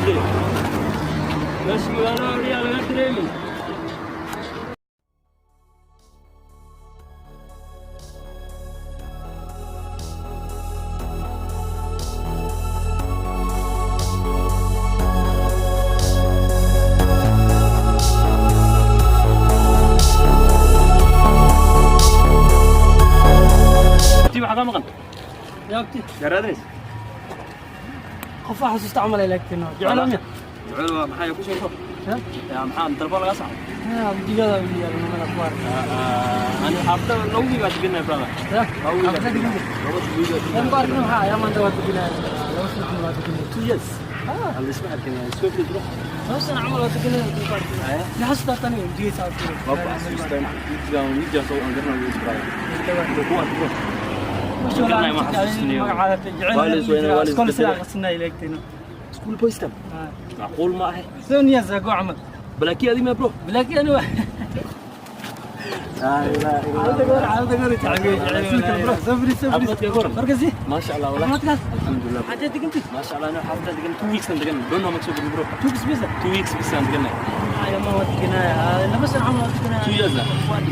Dee meesha magaalada oriyaa laga dareemi. Tii waxaa kaa maqan? Yaabti. Yaa raadinaysa? Qof waxa xasuusta camal ay laagtino jecel miya? Jecel waa maxay ku soo yaa maxaa dalbo laga saxay? Jigada u yaal nimada ku arka. Ani xaafada laba wiil baa degannahay, brother. Laba wiil baa degannahay. Laba wiil baa Yan degannahay. ku arkna maxaa ayaa maanta waa deganaa 2 sano camal waa deganaa. 2 years. Aan isma arkin, isku bro. 2 sano camal waa deganaa ku arkna. La xasuusta tani jigaysa ku. Waa ku xasuustaa wiilkaan, wiilkaan soo aan garanayo brother. Ku arko bro. Magacaada jecel iskool sida aqrisnaa ilaagtino. School boys tam. Macquul ma ahe. Sonia zago camal. Balaki adi ma bro. Balaki ani waa. Xaaladda goor tacbiye jecel. Sabri sabri. Caafimaadka goor. Markaasi. ما شاء الله والله. Caafimaadkaas. الحمد لله. Xagee degantay? ما شاء الله، انا حافظ degan 2 weeks aan degan. Don't know ma soo bro. 2 weeks bisa. 2 weeks bis aan degan. Ayo ma waa deganaa 2 sano camal waa deganaa. 2 years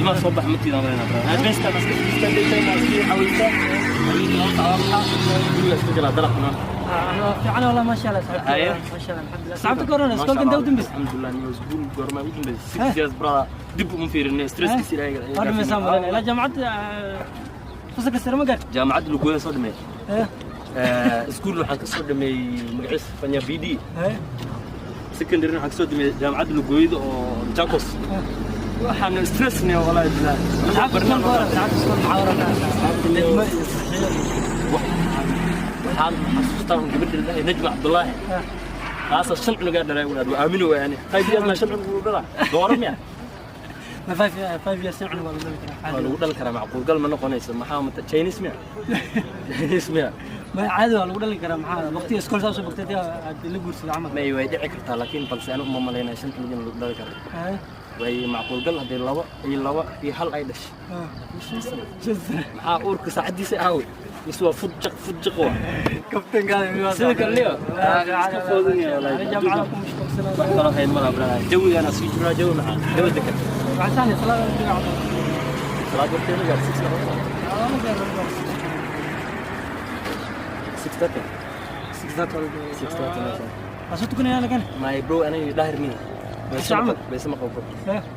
ima soo bax matiida aan bro. Advance ka maska iska day ma iska xawilta. Guriga iska gala dalaqna. Fiican والله، ما شاء الله صاحبتي، ما شاء الله، الحمد لله. صاحبتك كورونا iskoolkan daw dambis. الحمد لله، ni iskuul goorma ugu dambeysay? 6 years brother, dib uma fiirinay stresskiisa ilaahay. Waa dhameysaan badan ilaa jaamacadda fasalka sare ma gaar? Jaamacadda Lugooya soo dhameeyay. Iskuul waxaan ka soo dhameeyey magaciisa Fanya BD. Secondary waxaan ka soo dhameeyey jaamacadda Lugooyada oo Machakos. Waxaan stressnay wallahi bilaa. Asxaabta iskoolka hore, asxaabta iskoolka maxaa oranaa? Nijmo iyo Saxiyo. Waxaan xasuustaa un gabadha la dhahay Najma Cabdullaahi. Kaasa shan cunugaa dhalay walaad, waa aamino waani 5 years ma shan cunug lagu dhalaa dooro miya? Ma 5 years shan cunug waa lagu dhali karaa. Waa lagu dhali karaa, macquul gal ma noqonayso. Maxaa mata Chinese miya? Chinese miya? Ma caadi waa lagu dhali karaa. Maxaa waqtiga iskool saa soo bogtay aad la guursada camal. May, way dhici kartaa, laakiin balse anigu uma malaynaya shan cunug in lagu dhali karo. Way macquul gal haddii laba iyo laba iyo hal ay dhashay. 5 sano. 5 sano. Maxaa uurka saacadiisa aawey mise waa fudjaq fudjaq waa? Kabtankaada. Sida kale Leo iska foodinaya wallahi. Jaamacada ku mashquulsanaa. Wax kaloo hayn malaha brother, jawigaana sii jiraa, jawi macaan, jawi degan. Waxaan salaada camal. Salaad waqtigeeda gaar 6. Ma gaar. 6:30. 6:30. 6:30. Asoo tukanaya lagan. My bro, aniga daahir miya? Camal. Bayse ma qabo bro,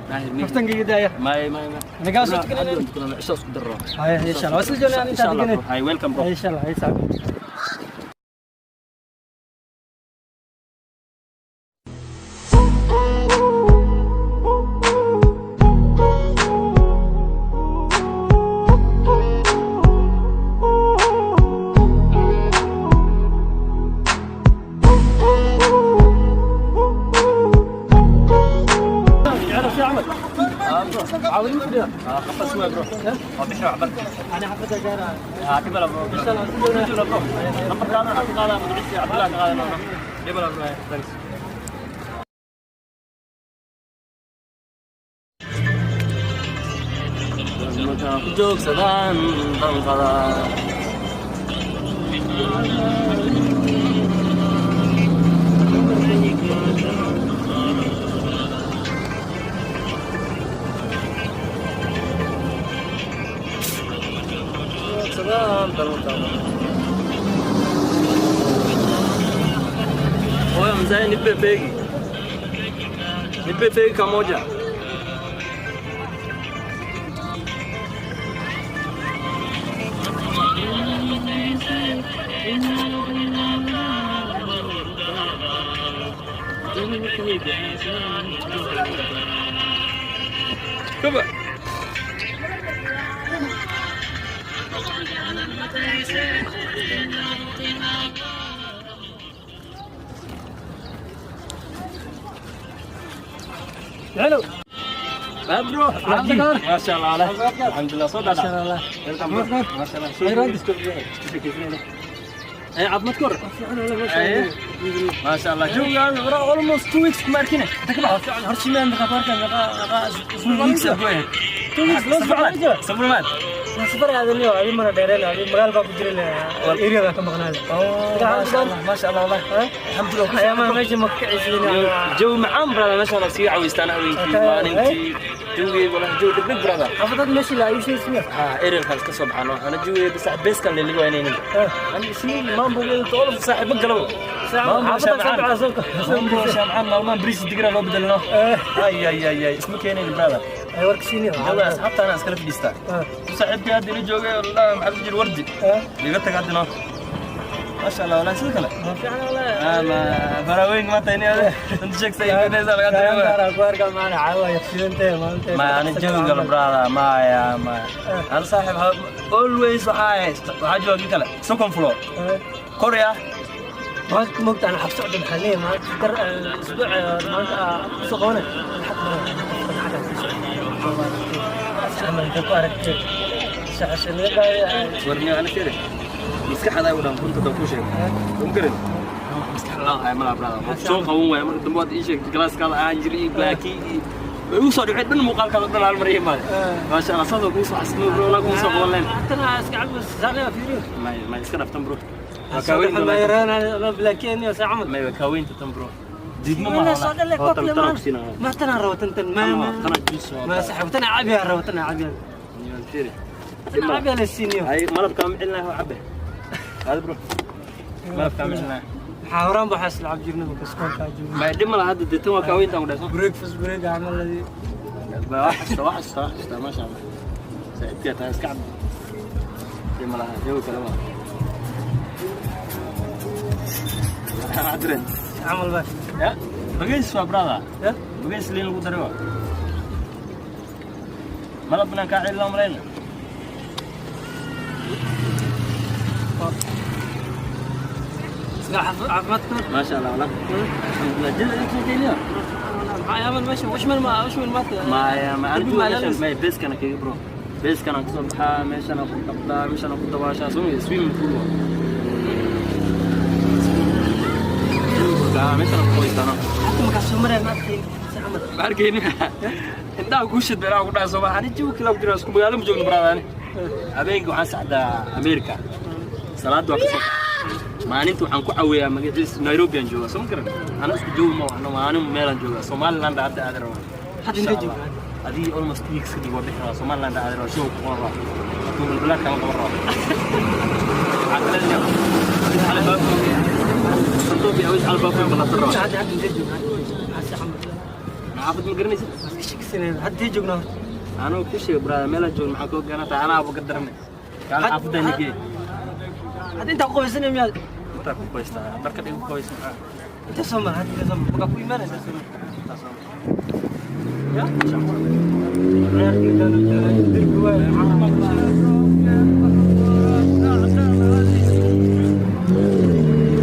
daahir miya? Kaftankayga daaya. May may may. Nagaa soo tukanayna. Tukanayna cisho isku darro. Haya, insha Allah wasla joogna inta deganay. Hi, welcome bro. Insha Allah, hay saaxiib. عاودين كده. قفص ما bro, waa bixi wax barka. انا حفظها جارة. Dhib bro. ان شاء الله. Bro, lambarkaada waxaan ka qaadaa magaciisa Cabdullahi ka qaadaa. Dhib bro, thanks. Markaan ku joogsadaan danqada. Joogsadaan danqada. Oya mzee, nipe begi. Nipe begi kamoja. Coba. Hello. Bro. ما شاء الله عليك. الحمد لله، صدق. ما شاء الله. ما شاء الله. اي عظمة كور. ما شاء الله، جو almost 2 weeks kuma arkine. Horta meel meeqa baarka meeqa 2 weeks ago. 2 weeks loo socdaa. Sabr maad. Safar aadaniyo adi mana dheereen, adi magaalka ku jirin, area ka maqnaaday. Maasha Allah, wallahi alxamdulillah. Ayaamaha meesha ma ka kicisidin. Jawi macaan, brother. Meeshaan sii cawaystaan habeenkii, maalintii jawigii, wallahi jawi dhegdheg, brother. Xaafadad meesha la ayuu sheegay. Ha, ereelkaan iska soo baxano ana jawiga bas beeskan leeliga waynaynin ani isniin maambo toolo saaxiibo galabo. Maambo shamcaan maalmahan bariis digira loo bedelno. Ay ay ay ay, isma keenayn, brother. Ay warka siiniyo. Jawiga asxaabtaana iskala fadhiistaa. Saaxiibkii hadda ila joogay, wallahi maxaa lagu jira wardi iga taga haddina. Maasha Allah, wallahi sidoo kale ama faraweyn maanta ini ade inta sheegtay inaysa laga dareema. Ku arkaa maana caawa yaqsidante maanta. Ma ana jawiga la, brother, maya maya, ana saaxiib always waxaa jooga kii kale second floor korea. Maanta mogta ana xab socda, maxaa leeyahay maanta dar isbuuc maanta soo qabanay xaq ku aragtay. Warniyo ana fere maskaxda u dhan runta dan ku sheeg um garan maskax la ay mala, brother, soo qaban waaya. Marka dambe waad ii sheegtay galaaskaada aan jiray iyo blaaki way u soo dhacay dhan muuqaalkaada dhan hal mar ii imaade. Maasha Allah, saasoo kuu soo xasino, bro, la kuu soo qaban leen. Tana iska cab saarnaa fiiriyo. May may, iska dhaftan, bro. Waa. May, waa kaaweynta tan, bro, diidmo ma ma soo dhalay tan tan ku siinaa. Ma tana rabo tan tan ma tana juice. Ma saxib tana cabiya rabo, tana cabiya. Fiiri. Tana cabiya la siiniyo. Ay malabkaa ma celinahay oo cabe hada, bro, malabkaa ma celinahay. Waxaa horaan waxaa isla cab jirnay marka iskoolka joogno. May, dhib ma laha hadda, dee tan waa kaaweynta aan ku dhayso. Breakfast break camal ladii. Waa xasuusta, waa xasuusta, waa xasuusta. Maasha Allah, saaxiibkiyaa tahay, iska cab, dhib ma laha, jawi kale waa maxaa direen. Camal ba. Ya bageys waa, brother. Ya. Bageys liin lagu daray waa malab inaan kaa celin loo malayna. Iska caafimaadka. Maasha Allah, wala alxamdulillah, jil idin sheekeynaya. Maxaa yaaman meesha washman ma washman ma. Maya ma Darbi anigu ma meeshan may beeskana kaga, bro, beeskana kasoo baxaa, meeshana ku dhaqdaa, meeshana ku dabaashaa, soo ma swimming pool waa. Swimming pool meeshana ku qoystaano. Hata markaa soo maray ma arkayn si camal. Ma arkayni indhaha kuu shid beeraha ku dhaca soo ani jawi kala ku jira, isku magaalo ma joogno, brother. Ani habeenkii waxaan sacdaa America, salaada waa kasoo, maalinta waxaan ku caweeyaa magaciis Nairobi aan joogaa, soo ma garan? Ana isku joogi ma waxno, maalin meelaan joogaa Somaliland hadda aad rabaa. Hadda intee joogtaa? Adii almost 2 weeks kadib waa bixi rabaa Somaliland aad rabaa, show ku qaban rabaa, tuumal kama qaban rabaa. Waxaa kale leeyahay cali baafo sanduuq iyo awis cali baafo ballan rabaa. Hadda intee joogtaa? Maxaa si camal? Xaafad ma garanaysid? Waa iska sheekaysanayna. Hadda intee joognaa horta? Anuu ku sheegay, brother, meelaan joogno maxaa koo garantaa? Anaaba ka daranay kaal xaafadda nigee. Hadda intaa ku qabaysanaya miyaad? Intaa ku qoystaa dharka dhigu qoysa maxaa. Intee soo mar, hadda intee soo mar markaa ku imaanaysa soo mar. Intaa soo. Ya dirbi waay.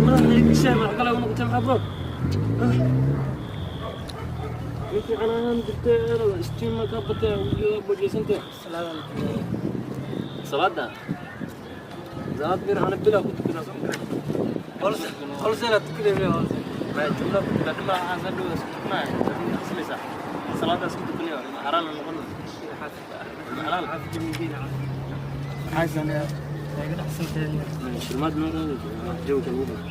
Madaxa iga sheeg wax kale u noqotay maxaa, bro? Ninkii canaan jirtay istiima ka batay bojeysantay salaada salaad bir ana bila ku tukanaa, soo ma garan? Holsena tukanay miyaa holse? Ma jumla ku tukanaa dhima aan san dhow isku tukanaa samaysaa salaada isku tukanaya ma xaraan noqon xalaal maxaa sameeyaa shilmaad ma raadayso jawiga lagu baro.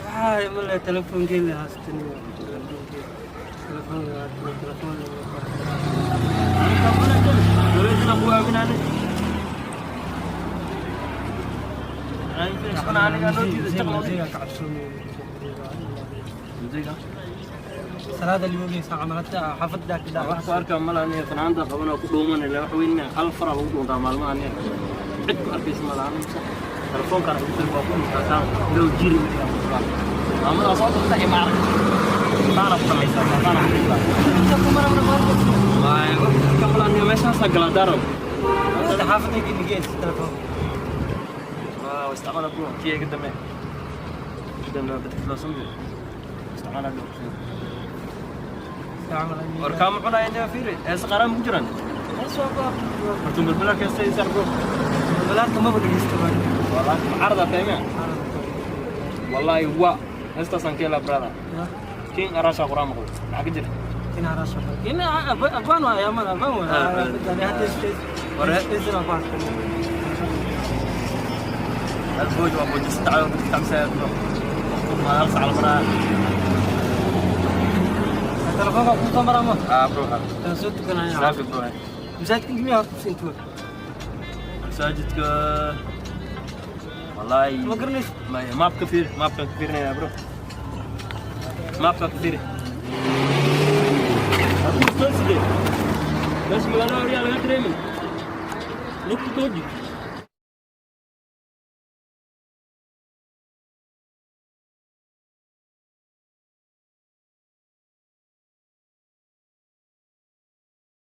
Waxaa ma le telefoonkeeda haastan telefoon telefoon. Dowladna ku aaminaanay Salaada liwogeysa camalata xaafadda ka wax ku arkaa malaha aniga fanaanda qaban oo ku dhuuman ilaa wax weyn miya hal fara lagu dhuuntaa maalmaha aniga cid ku arkaysa malaha aniga telefoonkaan ugu dir waa ku dhuuntaa low jiri maamada soo dhigta ima arag taana ku dhamaysaa taana ku dhigtaa waay wax ka malaha aniga meeshaasaa galaa daarow. Xaafadda gelingeys telefoon. Waa isticmaala bro, kii iga dambe dambe badka loo samyo isticmaala bro. Warkaa ma cunaya inaa fiiri heese qaraan ku jiraan horta balbalaarka heesta isaar, bro. Balaarka maba dhegeysto. Wallahi macarada tahay. Wallahi waa heestaasaan ka helaa, brother. King arasha quraan maqlo maxaa ka jira? Ina abaan waa ayaamada abaan waa. Hadda isla abaan. البوج وبوج 6 5 ما هل على المرأة. Telefoonka kuu soo maraa ma? Ah, bro. Kaan soo tukanaya. Saafi, bro. Masaajidka miyaa horta intuu? Masaajidka wallahi Ma garanaysid? ما mapka fiir, mapka ka fiirinaya, bro, mapka ka fiiri. Hadduu soo sidee meesha magaalada horyaa laga dareemin lugta tooji.